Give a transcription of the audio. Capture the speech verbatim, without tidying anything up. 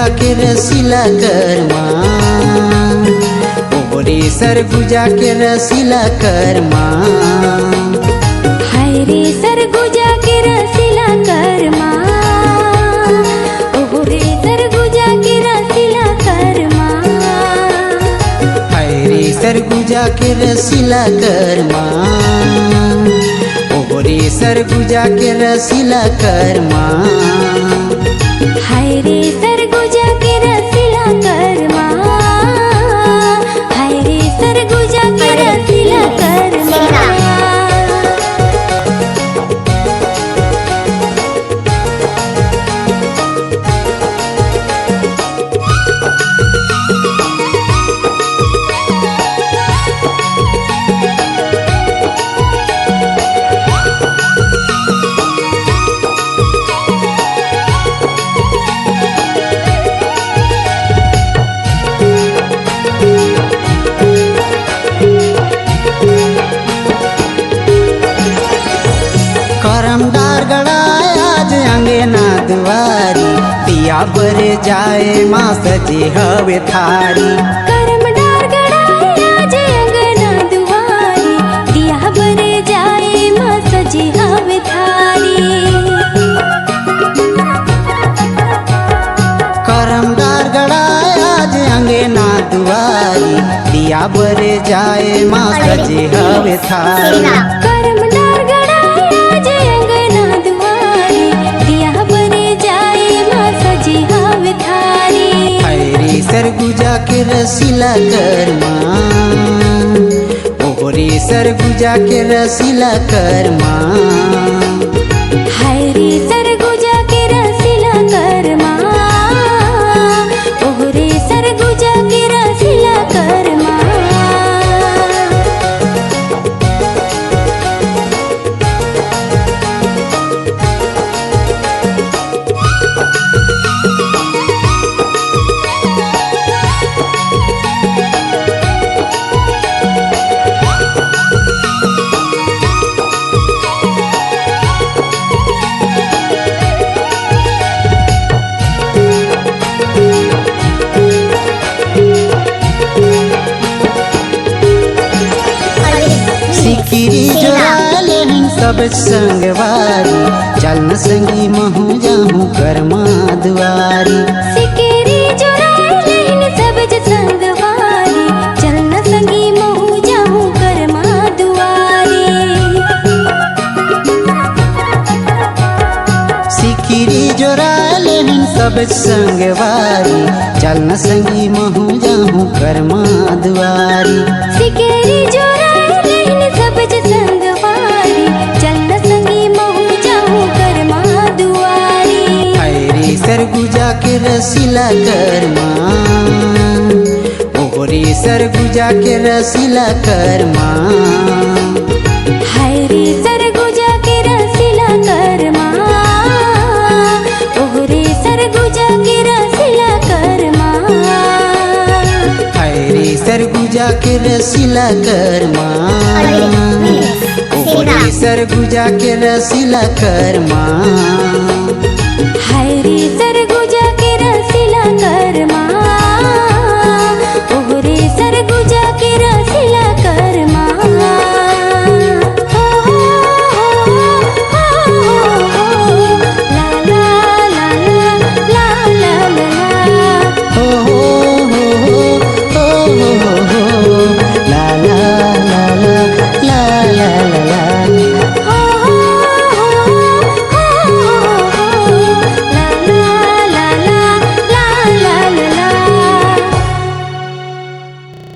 के रसीला करमा, ओहरे सरगुजा के रसीला करमा। हाय रे सरगुजा के रसीला करमा, ओहरे सरगुजा के रसीला करमा। हाय रे सरगुजा के रसीला करमा, ओहरे सरगुजा के रसीला करमा। हाय रे सरगुजा के रसीला करमा, हाय रे सरगुजा के रसीला करमा। करम डार गड़ाय आज अंगना दुआरी, दिया बरे जाए माँ सजे हवे थारी। करम डार गड़ाय आज अंगना दुआरी, दिया बरे जाए माँ सजे हवे थारी। करम डार गड़ाय आज अंगना दुआरी, दिया बरे जाए माँ सजे हवे थारी। करम डार गड़ाय आज अंगना दुआरी, दिया बरे जाए माँ सजे हवे थारी। हाय रे सरगुजा के रसीला करमा, ओहरे सरगुजा के रसीला करमा। हाय रे सरगुजा के रसीला करमा, ओहरे सरगुजा के रसीला करमा। सिकिरी जोरा लेहिन सब संगवारी, चल न संगी महू जाहूँ करमा दुआरी। सिकिरी जोरा लेहिन सब संगवारी, चल न संगी महू जाहूँ करमा दुआरी। सिकिरी जोरा लेहिन सब संगवारी, चल न संगी महू जाहूँ करमा दुआरी। सिकिरी जोरा लेहिन सब संगवारी, चल न संगी महू जाहूँ करमा दुआरी। हाय रे सरगुजा के रसीला करमा, ओहरे सरगुजा के रसीला करमा। हाय रे सरगुजा के रसीला करमा, ओहरे सरगुजा के रसीला करमा। हाय रे सरगुजा के रसीला करमा, ओहरे सरगुजा के रसीला करमा।